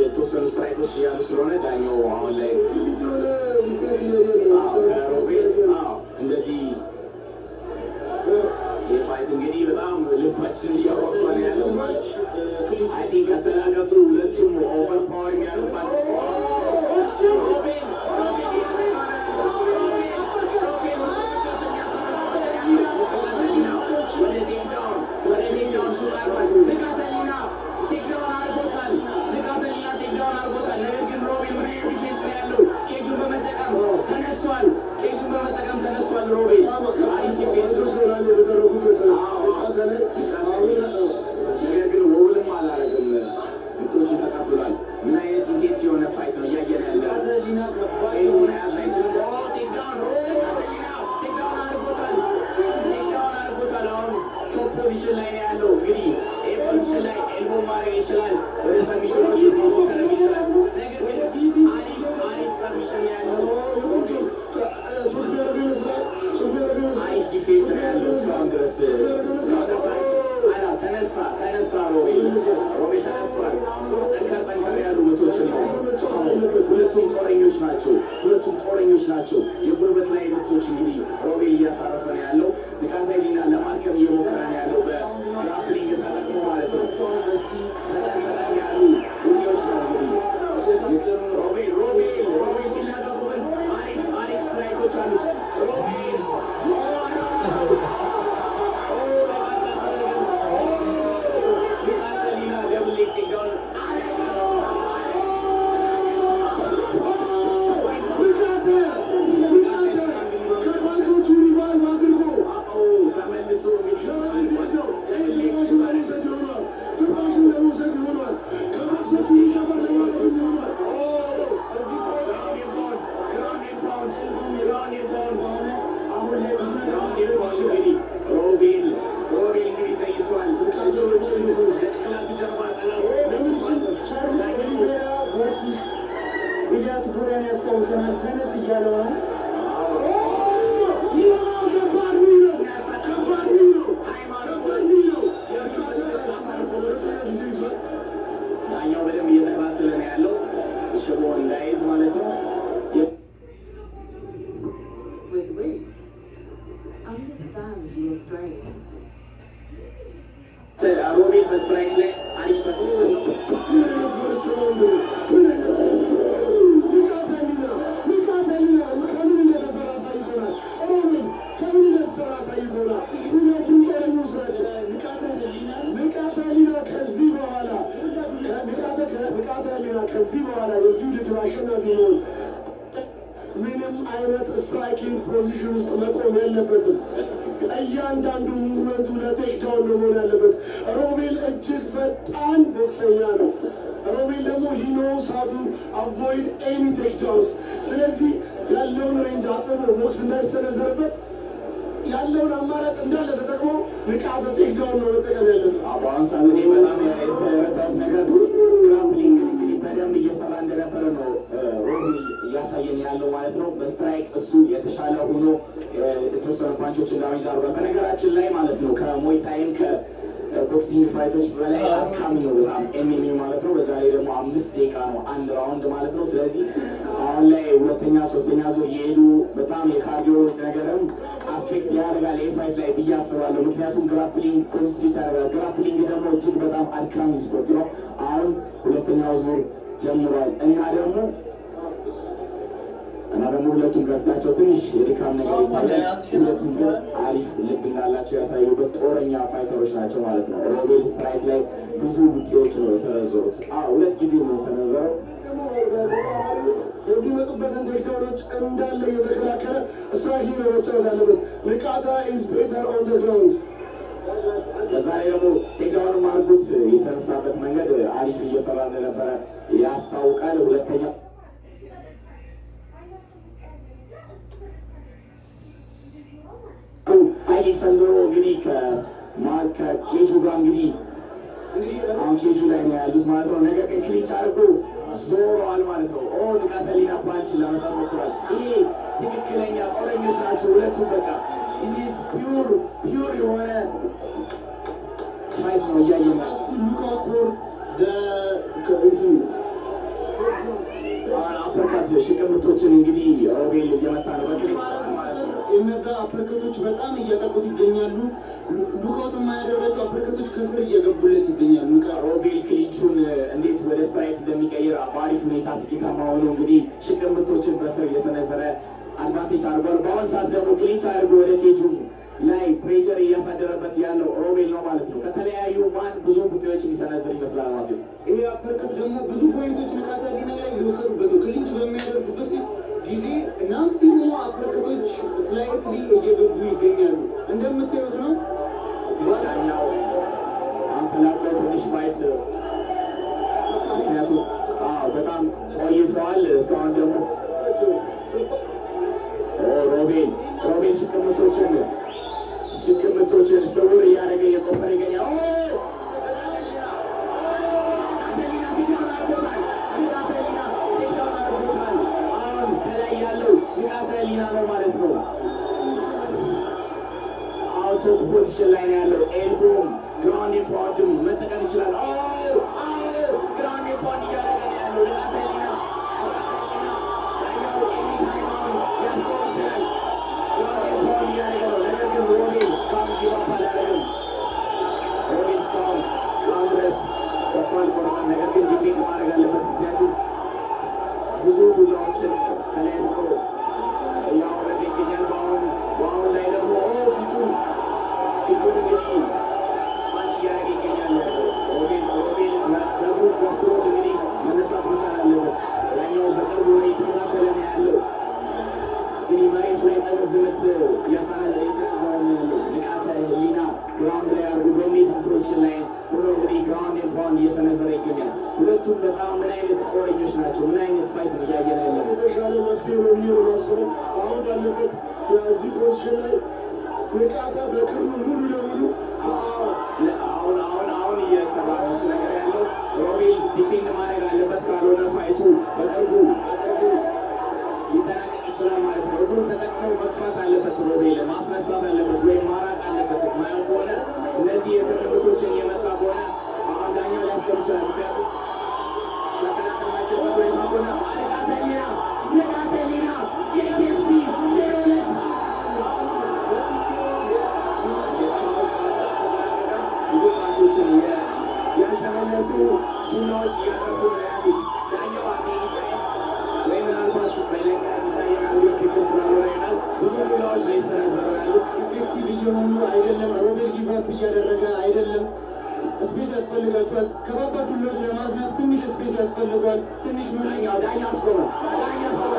የተወሰኑ strike ኦች እያሉ ስለሆነ ዳኛው አሁን ላይ ከሮቤል እንደዚህ የ fight እንግዲህ በጣም ልባችን እያጓጓ ነው ያለው። I think ከተላቀቁ ሁለቱም overpower የሚያደርጉባት። ሮቤል፣ ሮቤል እያጠቃ ነው ያለው። ሮቤል፣ ሮቤል ወደ takedown፣ ወደ takedown shoot አድርጓል። ንቃተ ህሊና takedown አድርጎታል። ንቃተ ህሊና takedown አድርጎታል። ነገር ግን ሮቤል ምን አይነት defense ነው ያለው? Cage ኡን በመጠቀም ተነስቷል። Cage ኡን በመጠቀም ተነስቷል። ሮቤል አሪፍ defense ነው። ነገር ግን wobble ም አላረግም። ምቶችን ተቀብሏል። ምን አይነት intense የሆነ fight ነው እያየን ያለ። Cage ኡን መያዝ አይችልም። Takedown፣ ንቃተ ህሊና takedown አድርጎታል። Takedown አድርጎታል። አሁን top position ላይ ነው ያለው። እንግዲህ ይህ position ላይ elbow ማድረግ ይችላል። ወደ submission ኦች መሞከር ይችላል። ነገር ግን አሪፍ አሪፍ submission ነው ያለው። አሪፍ defense ነው ያለው እስካሁን ድረስ። ተነሳ፣ ተነሳ፣ ሮቤል፣ ሮቤል ተነስቷል። ጠንከር ጠንከር ያሉ ምቶችን ነው። ሁለቱም ጦረኞች ናቸው። ሁለቱም ጦረኞች ናቸው። የጉልበት ላይ ምቶች እንግዲህ ሮቤል እያሳረፈ ነው ያለው። ንቃተ ህሊና ለማድከም እየሞከረ ነው ያለው በ grappling ተጠቅሞ ማለት ነው። ፈጠን ፈጠን ያሉ ውጊያዎች ነው እንግዲህ። ሮቤል፣ ሮቤል፣ ሮቤል ሲላቀቁ ግን አሪፍ አሪፍ strike ኦች አሉት። ሮቤል፣ ንቃተ ህሊና double leg takedown። ንቃተ ከ punch ኦቹ revive አድርጎ ተመልሶ እንግዲህ ትንፋሽን ለመውሰድ ይሆኗል። ትንፋሽን ለመውሰድ ይሆኗል። ከመክሰሱ recover ለማድረግ ይሆኗል። Ground and pound፣ ground and pound፣ ground and pound። እንግዲህ ሮቤል፣ ሮቤል እንግዲህ ተኝቷል። እጆቹን ከጭንቅላቱ ጀርባ ጠላሎ። ቻርልስ ኦሊቬራ versus ኢሊያ ቱፑሪያን ያስታውሰናል። ተነስ እያለው ነው። ከባድ ነው። ከባድ ነው። ከባድ ነው። ጊዜ ይዟል። ዳኛው በደንብ እየተከታተለ ነው ያለው ሽቦ እንዳይዝ ማለት ነው። With Root, understand your strength. ሮቤል በ strike ላይ አሪፍ success ነው። ምን አይነት first round ነው? ምን አይነት first round? ንቃተ ህሊና፣ ንቃተ ህሊና ከምን እንደተሰራ አሳይቶናል። ሮቤል ከምን እንደተሰራ አሳይቶናል። ሁለቱም ጦረኞች ናቸው። ንቃተ ህሊና ከዚህ በኋላ ንቃተ ህሊና ከዚህ በኋላ የዚህ ውድድር አሸናፊ መሆን ምንም አይነት striking position ውስጥ መቆም የለበትም። እያንዳንዱ movement ኡ ለ takedown ነው መሆን ያለበት። ሮቤል እጅግ ፈጣን ቦክሰኛ ነው። ሮቤል ደግሞ he knows how to avoid any takedowns። ስለዚህ ያለውን range አጥብቦ ቦክስ እንዳይሰነዘርበት ያለውን አማራጭ እንዳለ ተጠቅሞ ንቃተ takedown ነው መጠቀም ያለበት። በአሁን ሰዓት እኔ በጣም የተረዳሁት ነገር grappling እንግዲህ በደንብ እየሰራ እንደነበረ ነው ሮቤል እያሳየን ያለው ማለት ነው። በ strike እሱ የተሻለ ሆኖ የተወሰኑ punch ኦችን damage አድርጓል። በነገራችን ላይ ማለት ነው ከ Muay Thai ም ከ boxing fight ኦች በላይ አድካሚ ነው በጣም MMA ማለት ነው። በዛ ላይ ደግሞ 5 ደቂቃ ነው አንድ round ማለት ነው። ስለዚህ አሁን ላይ ሁለተኛ ሶስተኛ ዙር እየሄዱ በጣም የ cardio ነገርም affect ያደርጋል ይህ fight ላይ ብዬ አስባለሁ። ምክንያቱም grappling constitute ያደርጋል። Grappling ደግሞ እጅግ በጣም አድካሚ ስፖርት ነው። አሁን ሁለተኛው ዙር ጀምሯል እና ደግሞ ሁለቱም ከፊታቸው ትንሽ የድካም ነገር ይታያል። ሁለቱም ግን አሪፍ ልብ እንዳላቸው ያሳዩበት ጦረኛ fighter ኦች ናቸው ማለት ነው። ሮቤል strike ላይ ብዙ ውጊያዎች ነው የሰነዘሩት። አዎ፣ ሁለት ጊዜ ነው የሰነዘረው። የሚመጡበትን takedown ኦች እንዳለ እየተከላከለ striking ነው መጫወት ያለበት። ንቃተ is better on the ground። በዛ ላይ ደግሞ takedown አድርጎት የተነሳበት መንገድ አሪፍ እየሰራ እንደነበረ ያስታውቃል። ሁለተኛ high kick ሰንዝሮ እንግዲህ ከኬጁ ጋር እንግዲህ አሁን ኬጁ ላይ ነው ያሉት ማለት ነው። ነገር ግን clinch አድርጎ ዞረዋል ማለት ነው። ኦ፣ ንቃተ ህሊና punch ለመስጠት ሞክሯል። ይሄ ትክክለኛ ጦረኞች ናቸው ሁለቱም። በቃ this pure pure የሆነ fight ነው እያየን ነው። Look out for the እንትን አሁን uppercut ሽቅምቶችን እንግዲህ ሮቤል እየመታ ነው በ clinch ማለት ነው። እነዛ uppercut ኦች በጣም እያጠቁት ይገኛሉ። Lookout የማያደርጋቸው uppercut ኦች ከስር እየገቡለት ይገኛሉ። ሮቤል clinch ኡን እንዴት ወደ strike እንደሚቀይር በአሪፍ ሁኔታ ስኬታማ ሆኖ እንግዲህ ሽቅምቶችን በስር እየሰነዘረ advantage አድርጓል። በአሁን ሰዓት ደግሞ clinch አድርጎ ወደ cage ኡ ላይ pressure እያሳደረበት ያለው ሮቤል ነው ማለት ነው። ከተለያዩ ማን ብዙ ቡጢዎች የሚሰነዝር ይመስላል ማለት ነው። ይሄ uppercut ደግሞ ብዙ point ኦች ንቃተ ህሊና ላይ እየወሰዱበት ነው። Clinch በሚያደርጉበት ጊዜ nasty የሆኑ uppercut ኦች slightly እየገቡ ይገኛሉ። እንደምታዩት ነው። ዳኛው አሁን ተላቀው ትንሽ fight ምክንያቱም አዎ በጣም ቆይተዋል። እስካሁን ደግሞ ሮቤል ሽቅምቶችን ስውር እያደረገ እየቆፈረ ይገኛል። ኦ ንቃተ ህሊና takedown አድርጎታል። ንቃተ ህሊና takedown አድርጎታል። አሁን ከላይ ያለው ንቃተ ህሊና ነው ማለት ነው። አሁን top position ላይ ነው ያለው። Elbow ም ground pound ም መጠቀም ይችላል። ኦ ground pound እያደረገ ነው ያለው ንቃተ ህሊና። ንቃተ ህሊና ዳኛው anytime አሁን ሊያስቆም ይችላል። Ground pound እያደረገ ነው። ነገር ግን ሮቤል እስካሁን give up አላደረገም። ሮቤል እስካሁን ድረስ ተስፋ አልቆረጠም። ነገር ግን defend ማድረግ አለበት። ምክንያቱም ብዙ ዱላዎችን ከላይ ርቆ እያወረደ ይገኛል። በአሁን ላይ ደግሞ ፊቱን እንግዲህ punch እያደረገ ይገኛል። ሮቤል በእግሩ ገፍትሮት እንግዲህ መነሳት መቻል አለበት። ያኛው በቅርቡ ላይ የተከታተለ ነው ያለው። እንግዲህ መሬት ላይ ጠመዝ ምት እያሳነ እየሰነዘረ ነው ያለው። ንቃተ ህሊና ground ላይ አድርጎ dominating position ላይ ሆኖ እንግዲህ ground and pound እየሰነዘረ ይገኛል። ሁለቱም በጣም ምን አይነት ጦረኞች ናቸው! ምን አይነት fight ነው እያየን ያለ ነው። የተሻለ መፍትሄ ነው ብዬ ነው የማስበው። አሁን ባለበት የዚህ position ላይ ንቃተ በክርኑ ሙሉ ለሙሉ አሁን እየሰራ ነው እሱ ነገር ያለው። ሮቤል defend ማድረግ አለበት፣ ካልሆነ fight ኡ በቅርቡ ሊጠናቀቅ ይችላል ማለት ነው። እግሩን ተጠቅሞ መግፋት አለበት፣ ሮቤል ማስነሳት አለበት ወይም ማራቅ አለበት። ማየው ከሆነ እነዚህ የክርን ምቶችን እየመታ ከሆነ አሁን ዳኛው ሊያስቆም ይችላል። ምክንያቱም መከላከል ማይችልበት ሁኔታ ከሆነ ንቃተ ህሊና፣ ንቃተ ህሊና የኬኤፍሲ 02 የእስካሁን ጨዋታ አልተጠናቀቀም። ብዙ punch ኦችን ያልተመለሱ ዱላዎች እያረፉ ነው ያሉት። ዳኛው at any time ወይ ምናልባት በለኛ የሚታየን angle ችግር ስላልሆነ ይሆናል ብዙ ዱላዎች ነው የተሰነዘሩ ያሉት። Effective እየሆኑ አይደለም። ሮቤል give up እያደረገ አይደለም። Space ያስፈልጋቸዋል። ከባባድ ዱላዎች ለማዝናብ ትንሽ space ያስፈልገዋል። ትንሽ ዳኛው ዳኛ አስቆመ። ዳኛ አስቆመ።